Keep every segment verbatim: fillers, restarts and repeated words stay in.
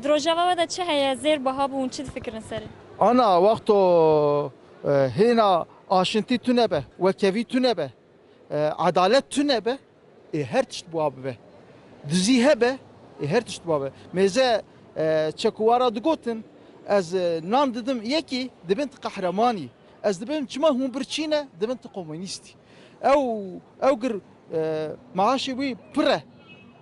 Di rojeva we de çi heye, zêr biha bû, hûn çi difikirin serê? Ana, wexto, e, hêna aşintî tune be, wekevî tune be, e, edalet tune be, ê her tişt buha bibe. Dizî hebe, ê her tişt buha bibe. Mêze, e, çekuwara digotin, ez, e, nan didim yekî, dibin ti qehremanî. Ez dibim çima hûn birçî ne, dibin ti komunîstî. Ew, ew gir, e, maaşê wî pir e.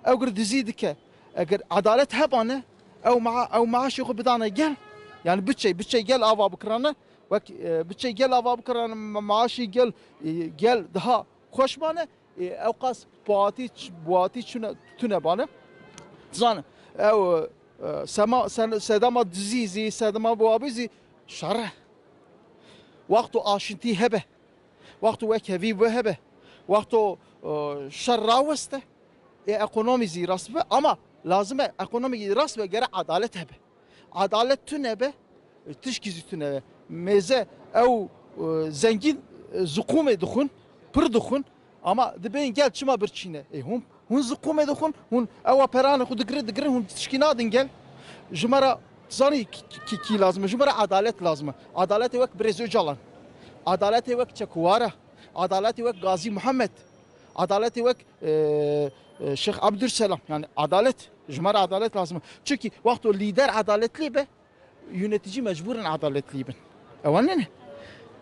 Ew gir dizî dike. Eger edalet hebane, ew maa-, ew maaşê xwe bidane gel. Yani biçey, biçey gel ava bikirane. Wek, e, biçey gel ava bikirane, ma-, maaşê gel, e, gel daha xweş bane. E, ew qas buatî ç-, buatî çune, tune bane. Zan, ew, e, sema, sen-, sedema dizî zî, sedema buabî zî şer e. Wexto aşintî hebe, wexto wekevî bi hebe, wexto, e, şer raweste, ê ekonomî zî rast be, ama lazim e ekonomî rast be, gere edalet hebe. Edalet tune be, e, tişkî zî tune be. Mêze ew, e, zengîn, e, ziqûmê dixwin, pir dixwin, ama dibên gel çima birçî ne? Ê hûn, hûn ziqûmê dixwin, hûn ewa peranê xwe digirin, digirin, hûn tişkî nadin gel. Ji me re zanî kî, kî, kî lazim e? Ji me re edalet lazim e. Edaletê wek Birêz Ocalan. Edaletê wek Çekuwara. Edaletê wek Gazî Muhammed. Edaletê wek, e, e, Şêx Ebdulselam. Yani edalet. Ji me re edalet lazim e. Çimkî wexto lîder edaletlî be, yönetici mecbûr in edaletlî bin. Ew ne ne?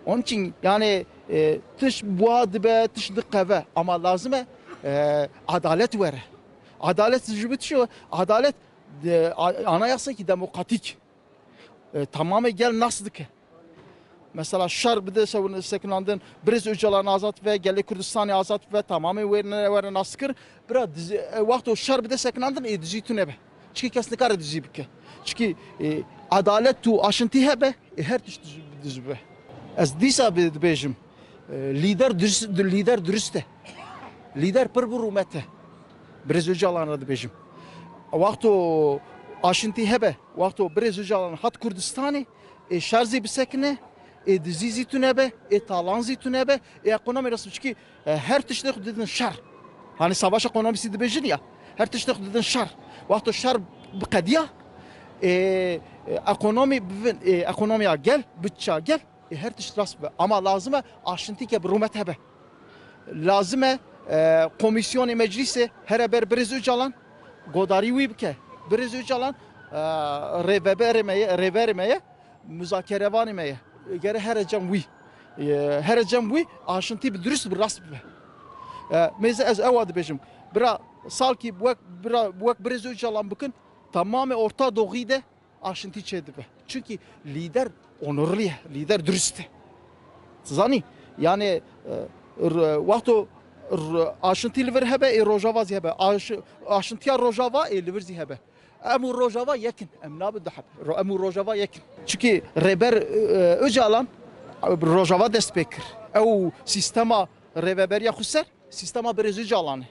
Onun için yani, e, tiş buha dibe, tiş diqeve. Ama lazim e, e, edalet were. Edalet ji bi tişo, edalet de, a-, anayasayekî demokratîk. E, tamamê gel nas dike. Mesela şer bide sew-, sekinandin, Birêz Ocalan azad be, gelê Kurdistanê azad be, tamamê wêrine were naskir. Bira dizi, e, wexto şer bide sekinandin, ê dizî tune be. Çikî kes nikare dizî bike. Çikî, e, edalet û aşintî hebe, ê her tişt diz-, diz be. Ez dîsa bi-, dibêjim, e, lîder dürüst, lîder dürüst e. Lîder pir bi rûmet e. Birêz Ocalan re dibêjim. Wexto aşintî hebe, wexto Birêz Ocalan hat Kurdistanê, ê şer zî bisekine, ê dizî zî tune be, ê talan zî tune be, ê ekonomî rast biçikî, e, her tiştê xwe didin şer. Hani savaş ekonomisi dibêjin ya, her tiştê xwe didin şer. Wexto şer biqediya, ê, ê, ekonomî bivin, ê, ekonomiya gel, bütçe gel, ê, her tişt rast be. Ama lazim e aşintîke bi rûmet hebe. Lazim e, e, komîsyonê meclîsê here ber Birêz Ocalan, godarî wî bike. Birêz Ocalan, e, rêveberê me ye, rêberê me ye, muzakerevanê me ye. Gere here cem wî. E, here cem wî, aşintî bi durust, bi rast bibe. E, mêze ez ewa dibêjim. Bira salkî wek, bira, wek Birêz Ocalan bikin, tamamê Orta Doğu'yî de aşintî çêdibe. Çimkî lîder onurlî ye, lîder durist e. Zanî, yani, e, r-, wexto r-, aşintî li vir hebe, ê Rojava zî hebe. Aş-, aşintiya Rojava ê li vir zî hebe. Em û Rojava yek in. Em nabin du heb. Ro-, em û Rojava yek in. Çimkî Rêber, e, Ocalan, e, Rojava dest pê kir. Ew sîstema rêveberiya xweser, sîstema Birêz Ocalan e.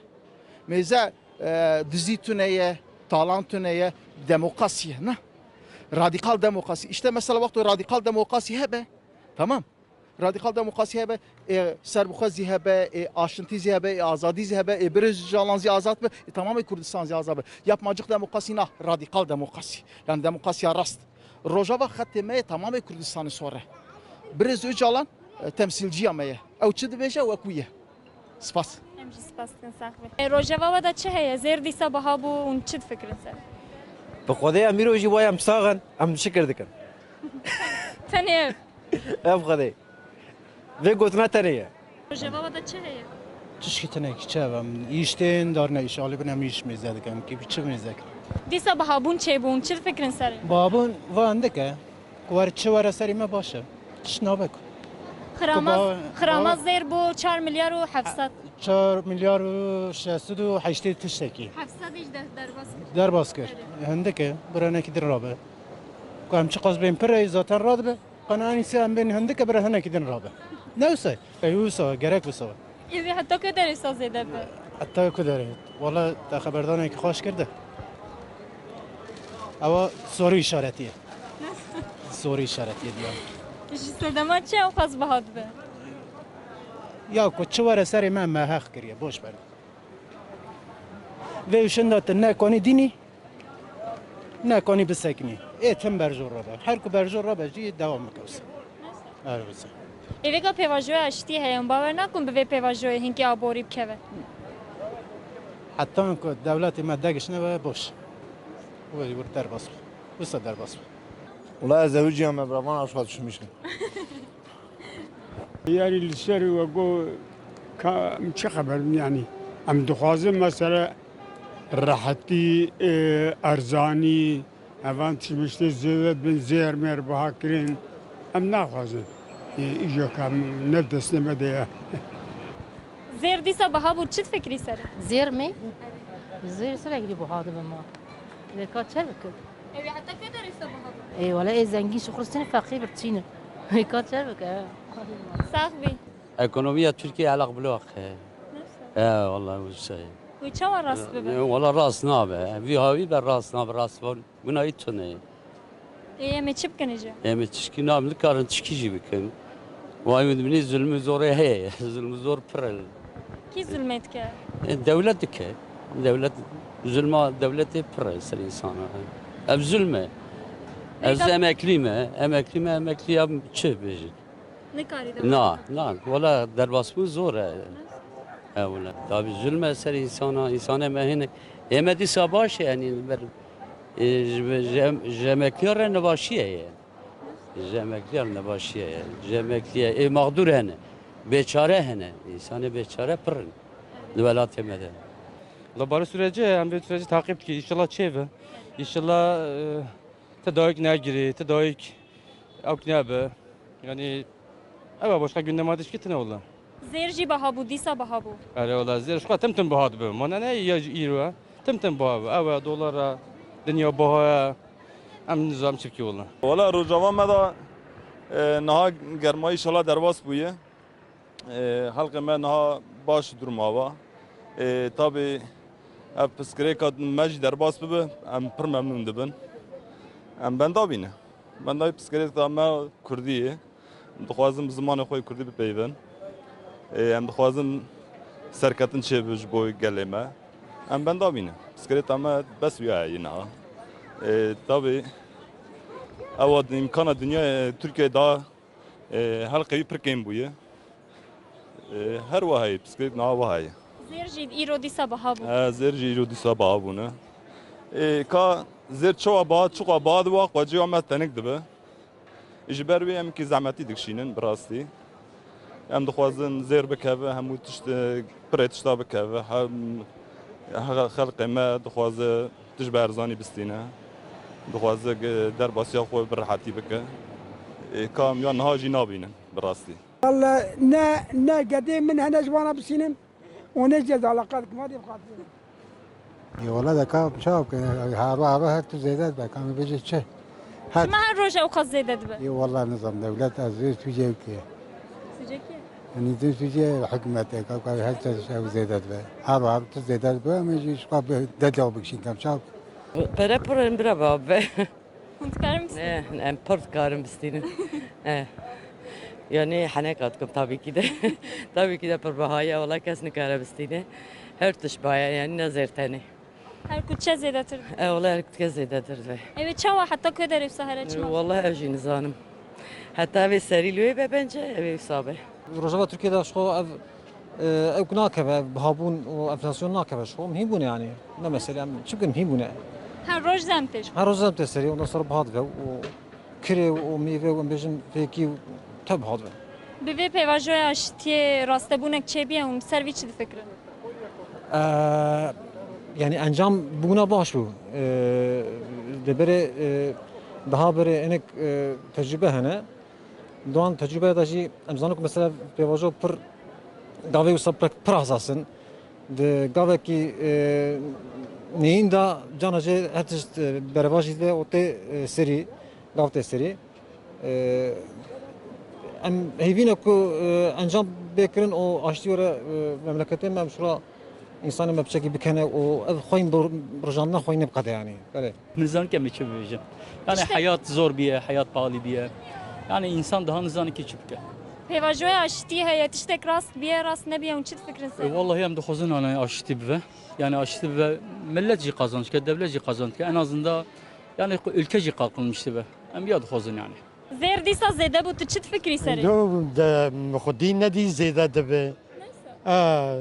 Mêze, e, dizî tune ye, talan tune ye, demokrasî ye, ne? Radîkal demokrasî. Îşte mesela wexto radîkal demokrasî hebe, tamam. Radîkal demokrasî hebe, ê serbixwezî hebe, ê aşintî zî hebe, ê azadî zî hebe, ê Birêz Ocalan zî azad be, ê tamamê Kurdistan zî azad be. Yapmacık demokrasî na, radîkal demokrasî. Yani demokrasiya rast. Rojava xetê me ye, tamamê Kurdistanê sor e. Birêz Ocalan, e, temsîlciya me ye. Ew çi dibêje, wek wî ye. Spas. Em jî spas dikin, sax be. E, rojeva we de çi heye? Zêr dîsa biha bû, hûn çi difikirin ser? Bi Xwedê em îro jî wayem sax in, em şikir dikin. Tenê ev. Ev Xwedê. Vê gotina tenê ye. Rojeva we de çi heye? Tişkî tenekî çi ev em îş tên, darine îş alî bin em îş mêze dikin. Kî çi mêze dikin? Dîsa bihabûn çêbûn, çi difikirin serê? Bihabûn va hindike. Ku wer çi were serê me baş e. Tişt nabe ku. Xirama, ku ba-, xirama ba-, zêr bû çar milyar û heft sed. Çar milyar û şeş sed û heştê tiştekî. Heft sed jî de-, derbas kir. Derbas kir. Erê. Hindike, bira hinekî din rabe. Ku em çiqas bên pir e, zaten radibe. Qananî se em bên hindike, bira hinekî din rabe. Ne wisa? Ey wisa, gerek wisa. Ê vê heta ku derê sa zêde be? Heta ku derê? Wala te xeberdanekî xweş kir de. Ewa soru işaretiye. Soru işaretiye diye. Ji sedema çi ew qas biha dibe? Ya ku çi were serê me, me heq kiriye, boş ver. Vê û şinda tu ne konî dînî, Nekanî bisekinî. Ê tim berjor rabe. Her ku berjor rabe jî dewam bike wisa. Her wisa. Ê vêga pêvajoya aştiyê heye, hûn bawer nakin bi vê pêvajoyê hinkî aborî bikeve? Heta ku dewletê me degişne ve boş. Wê wir derbas be. Wisa derbas be. Wala ez zewiciyame, bira, vana aşka düşünmüştüm. Yarî li ser we got ka em çi xeber in, yanî em dixwazin mesela rehetî, e, erzanî, evan tişt miştê zêde dibin, zêr mêr biha kirin. Em naxwazin. E, îjo ka em ne destê me de ye. Zêr dîsa biha bû, çi difikirî ser? Zêr mi? Zêr sürekli biha dibe ma. Lê ka çer bikin? Ew ê heta kê derê se biha bû? Ê wele ê zengîn şixulistîne, feqîr birçîne. Ê ka çer bike? Sax bî. Ekonomiya Tirkiyê elaq bilaq e. Nasıl? E, wala wisa ye. Wî çawa rast bibe? E, wala rast nabe. Vî hawî be rast nabe, rast van. Buna î tune. Ê, em ê çi bikin îje? Em ê tişkî nam nikarin, tişkî jî bikin. Vay min dibînî zulm û zorê heye. Zulm û zor pir e. Kî zulmê dike? E, dewlet dike. Dewlet, zulma dewletê pir e ser însana. Ev zulm e. Ez Pêka- emeklî me. Emeklî me, emeklî ya çi bêjin? Nikarî de. Na, na, wala derbasbûn zor e. He wala. Tabî zulm e ser însana, însana me hinek. Ê me dîsa baş e, yanî ber, e, ji, ji, ji emekliya re nebaşî ye. Ji emekliya re nebaşî ye. Ji emekliya, ê mexdûr hene. Bêçare hene. Însanê bêçare pir in. Di welatê me de. Wala barê süreci, em vê süreci takip dikî. Înşallah çêbe. Înşallah, e, Ti dayik negirî, ti dayik ewk nebe. Yanî, ev e, başka gündema tişkî tine wala. Zêr jî biha bû, dîsa biha bû. Erê wala, zêr ji xwe tim tim biha dibe. Ma ne, ne ya ji îro e. Tim tim biha bû. Ew e, dolar e, dinya biha ye. Em nizam çi bikî wala. Wala Rojava me de, e, niha germayî înşallah derbas bûye. E, xelkê me niha baş duruma va. E, tabî ev pirsgirêka me jî derbas bibe, em pir memnûn dibin. Em benda bîne. Benda pirsgirêka me kurdî ye. Dixwazin bi zimanê xwe yê kurdî bipeyvin. E, em dixwazin serketin çêbe ji bo gelê me. Em benda bîne. Pirsgirêka me bes wî ye niha. E, tabî ewa îmkana dinyayê Tirkiyeyê da E, helqê wî pir kêm bûye. E, her wiha ye, pirsgirêk niha wiha ye. Zêr jî îro dîsa biha bû. E, zêr jî îro dîsa biha bûne. E, ka zêr çawa biha, çiqa biha dibe, xwecîya me tenik dibe. Ji ber wê em kî zehmetî dikişînin, bi rastî. Em dixwazin zêr bikeve, hemû tişt, e, pirê tişta bikeve. Hem, he-, xelkê me dixwaze tişt bi erzanî bistîne. Dixwaze ge-, derbasiya xwe bi rehetî bike. E, ka em ya niha jî nabînin, bi rastî. Welle ne, ne gedê min hene ji wana bistînim û ne cezala qed kim hadi bixatînim. Ê wele de ka çawa bike, her ro her ro her tu zêde dibe, ka em bêjin çi? Her Çima her roj ew qas zêde dibe? Ê wele nizam dewlet ez vê sûcê ki. Sûcê ki? Yanî din sûcê hikûmetê ka, ka her tu ew zêde dibe. Her ro her tu zêde dibe, em jî şuka bi de dew bikişîn kam çawa bike. Pere pir in bira be. Hûn dikarin bistînin? Eh, em pir dikarin bistînin. Eh. Yanî heneka dikim tabii ki de. Tabii ki de pir biha ye, wala kes nikare bistîne. Her tişt biha ye, yanî ne zêr tenê. Her ku çe zêdetir? Eh, wala her ku çe zêdetir be. Ew ê çawa heta ku derê wisa here çima? Wala ev jî nizanim. Heta vê serî li wê be bence, ew ê wisa be. Rojava Tirkiyê de ji xwe ev E, ew ku nakeve, ev bihabûn û enflasyon nakeve ji xwe, mihîn bûne yanî. Ne mesele, em çi bikin, mihîn bûne. Her roj zem tê ji xwe. Her roj zem tê serê, ondan sonra biha dibe û kirê û mîve û em bêjin fêkî û te biha dibe. Bi vê pêvajoya aştiyê rastebûnek çêbiye, hûn ser vî çi difikirin? E, yanî encam bûna baş bû. E, li berê, e, daha berê hinek, e, tecrûbe hene. Di wan tecrûbeya de jî em zanin ku mesela pêvajo pir gavê wisa pir, pir hesas in. Di gavekî, e, neyîn de cana jê her tişt, e, berevajî de û tê, e, serî, gav tê serî. E, em hêvî ne ku, e, encam bê kirin û aştî were, e, memleketê me, em şura Însanê me piçekî bikene û ev xweyî bi rijandina xweyî nê biqede yanî. Belê. Nizanim ke em ê çi bibêjin. Yanî heyat zor biye, heyat pahalî biye. Yanî însan daha nizanik ki çi bike. Pêvajoya aştî heye, tiştek rast biye, rast nebiye, hûn çi difikirin ser? E, wallahî em dixwazin, yanî aştî bibe. Yanî aştî bibe, millet jî qazanç ke, dewlet jî qazanç ke. En azından Yani ülke jî kalkınmış dibe. Em ya dixwazin yani. Zêr dîsa zêde bû, tu çi difikirî serê? Do de xwedî nedî zêde dibe. Neyse. Ha,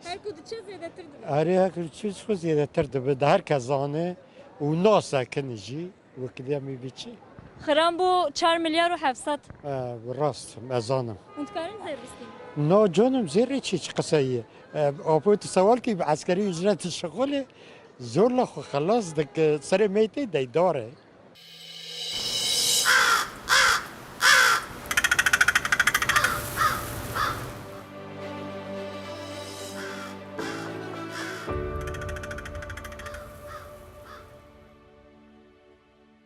Her ku diçe zêdetir dibe. Erê her çi xwe zêdetir dibe. De her kes zane û nase kin jî wekiliya me biçi. Xiran bû çar milyar û heft sed. Ha, rast, ez zanim. Hûn dikarin zêr bistîn? No canım zêrê çi çi qiseyî. Apo tu sewal kî bi eskerî ücret şixulê zorla xwe xelas dik serê meytê deydar e.